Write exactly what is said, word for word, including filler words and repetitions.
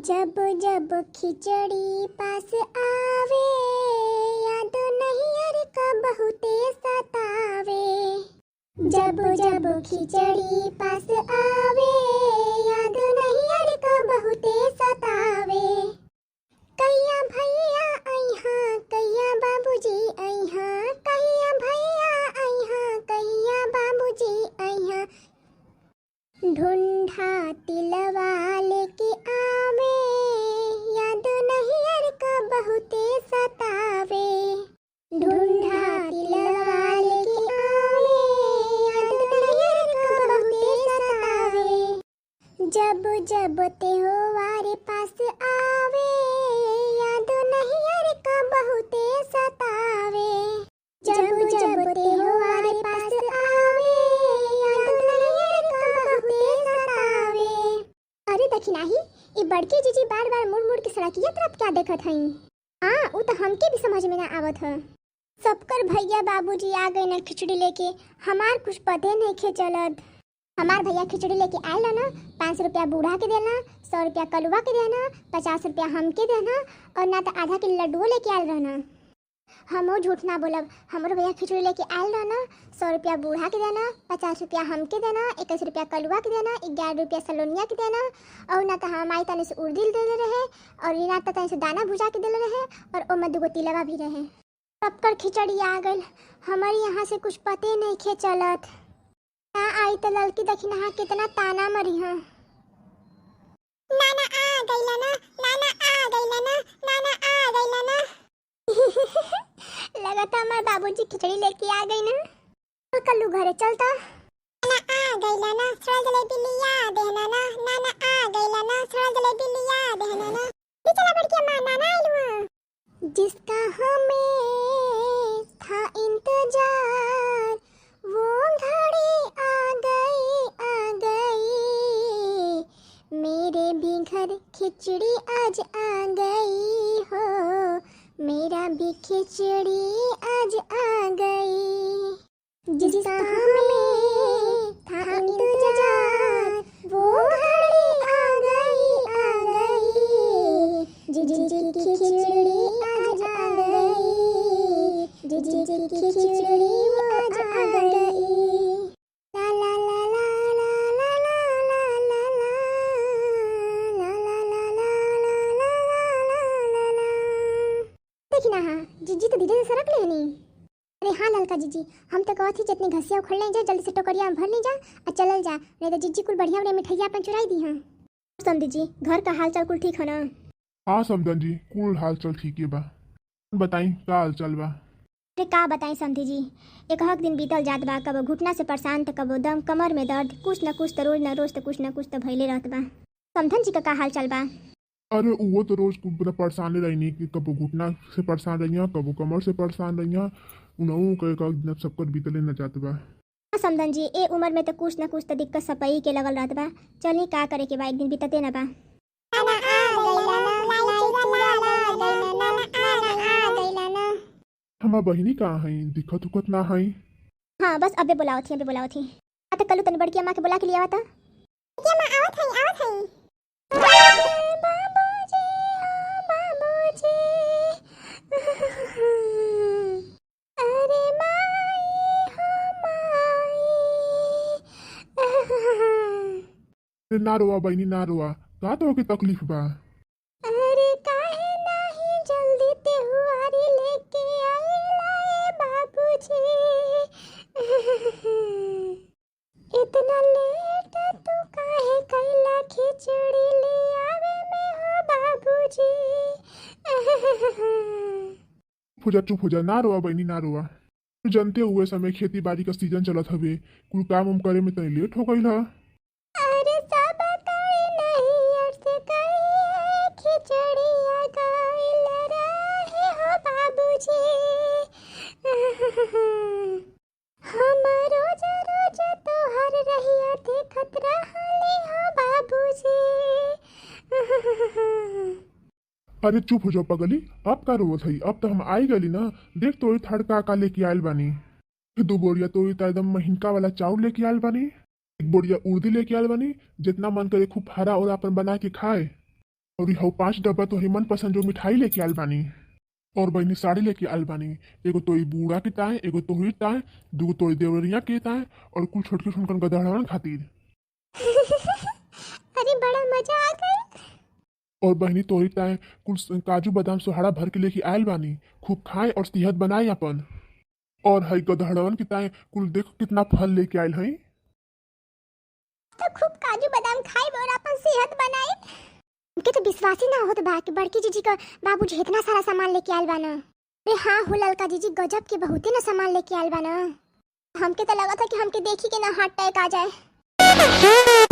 जब जब खिचड़ी पास आवे, याद नैहर क बहुते सतावे। जब जब खिचड़ी पास आवे, याद नैहर क बहुते सतावे। कहिया भैया अइहाँ, कहिया बाबूजी अइहाँ, कहिया भैया अइहाँ, कहिया बाबूजी अइहाँ। ढूंढा तिलवा लेके आवे, याद नैहर क बहुते सतावे। ढूंढा तिलवा लेके आवे, याद नैहर क बहुते सतावे। जब जब त्योहार पास आवे, याद नैहर क बहुते सतावे। जब जब त्योहार पास आवे, याद नैहर क बहुते सतावे। अरे दखिनाही, ई बड़की जीजी बार बार मुड़ मुड़ के सड़किया तरफ क्या देखत हईं? हाँ, उ त हमके भी समझ में ना आवत ह। सबकर भैया बाबूजी आ गए ना खिचड़ी लेके, हमार कुछ पते नइखे चलत। हमार भैया खिचड़ी लेके आयल रहना, पाँच सौ रुपया बूढ़ा के देना, सौ रुपया कलुआ के देना, पचास रुपया हमके देना, और ना त आधा किलो लड्डुओ लेके आयल रहना। हमहू झूठ ना बोलब, हमरो भैया खिचड़ी लेके आयल रहना, सौ रुपया बूढ़ा के देना, पचास रुपया हमके देना, इक्कीस रुपया कलुआ के देना, ग्यारह रुपया सलोनिया के देना, और ना त हमार माई तनी से उर्दी देले रहे, और ई ना त तनी से दाना भुजा के देले रहे, और ओमे दुगो तिलवा भी रहे। सबकर खिचड़ी आ गइल, हमर यहाँ से कुछ पते नइखे चलत। ना आई त ललकी दखिनहा कितना ताना मरिहँ। नाना आ गइला ना, नाना आ गइला ना, नाना आ गइला ना। लगता हमार बाबूजी खिचड़ी लेके आ गई ना। चल कल्लू घरे चल त। नाना आ गइला ना, सड़ल जलेबी लिया देना ना, नाना आ गइला ना, सड़ल जलेबी लिया देना ना। ले चला बड़की अम्मा, नाना आइल हुआ। जिसका हमें था इंतजार, वो घड़ी आ गई, आ गई। मेरे भी घर खिचड़ी आज आ गई हो, मेरा भी खिचड़ी आज आ गई। जिसका हमें था इंतजार, वो घड़ी आ गई, आ गई। जीजी की खिचड़ी आज आ गई, जीजी की खिचड़ी आज आ गई। ला ला ला ला। देखी ना, हाँ, जीजी तो धीरे से सरक लेहनी। अरे हाँ ललका जीजी, हम तो कहत ही जितनी घसिया उखड़ ले जा, जल्दी से टोकरिया में भर ली जा, आ चलल जा, नहीं तो जीजी कुल बढ़िया बढ़िया मिठाइया अपन चुराई दीहँ। समधी जी, घर का हालचाल कुल ठीक है ना? हाँ समधन जी, कुल हालचाल ठीक है बा। बताई, का हालचाल बा? अरे का बताई समधी जी, एक हक दिन बीतल जात बा, कबो घुटना से परेशान, त कबो दम कमर में दर्द, कुछ न कुछ त रोज न रोज त कुछ न कुछ त भइले रहत बा। समधन जी का का हालचाल बा? अरे उहो तो रोज कुल पूरा परेशान रहनी कि कबो घुटना से परेशान रहिया, कबो कमर से परेशान रहिया। उनहू के एक दिन अब सबकर बीतले न जात बा। हाँ समधन जी, ए उमर में त कुछ न कुछ त दिक्कत सपई के लगल रहत बा। चली का करे के बा, एक दिन बीतते न बा। हमार बहिनी कहाँ है? दिखत उखत ना है। हाँ बस अबे बोलावत ही, अबे बोलावत ही। आ त कल्लू तनी बड़की अम्मा के बोला के लियावा त। बड़की अम्मा आवत है, आवत है। बाबूजी, ओ बाबूजी। अरे माई हो माई। अरे ना रोवा बहिनी, ना रोवा, का तोहके तकलीफ बा? अरे काहे नाही जल्दी त्योहारी लेके आइला ए बाबूजी। इतना लेट तू काहे कैला खिचड़ी ले आवे में हो बाबूजी। चुप हो जा, चुप हो जा, ना रोवा बहिनी, ना रोवा। तू जानते हुए समय खेती बाड़ी का सीजन चलत हवे, कुल काम उम करे में तनी लेट हो गइल ह। अरे सब कई नहीं अर्थ कई खिचड़िया गइल रहे हो बाबूजी। हम रोज रोज तोहर रहिया देखत रहली हो बाबूजी। अरे चुप हो जाओ पगली, अब का रोवत हई? अब तो हम आई गली ना। देख तोरी थाड़ का का लेके आयल बानी। दो बोरिया तोरी त एकदम महीनका वाला चाउर लेके आयल बानी, एक बोरिया उर्दी लेके आयल बानी, जितना मन करे खूब फरा और अपन बना के खाए। और हऊ पाँच डब्बा तोहरी मनपसंद जो मिठाई लेके आयल बानी। और बहिनी साड़ी लेके आयल बानी, एगो तोरी बूढ़ा के ताए, एगो तोहरी ताए, दूगो तोरी देवरिया के ताए, और कुल छोटके छोटकन गदहड़वन खातिर। अरे बड़ा मजा आ गई। और बहिनी तोहरी ताए कुल स-, काजू बादाम सोहाड़ा भर के लेके आयल बानी, खूब खाए और सेहत बनाए अपन। और हई गदहड़वन के ताए कुल देखो कितना फल लेके आयल हई। तो खूब काजू बादाम खाइब और अपन सेहत बनाइब। हमके तो विश्वास ही ना होत बा कि बड़की जीजी का बाबूजी इतना सारा सामान लेके आयल बा ना। अरे हाँ हो ललका जीजी, गजब के बहुते ना सामान लेके आयल बा ना। हमके तो लगत है कि हमके देखी के ना हार्ट अटैक आ जाए।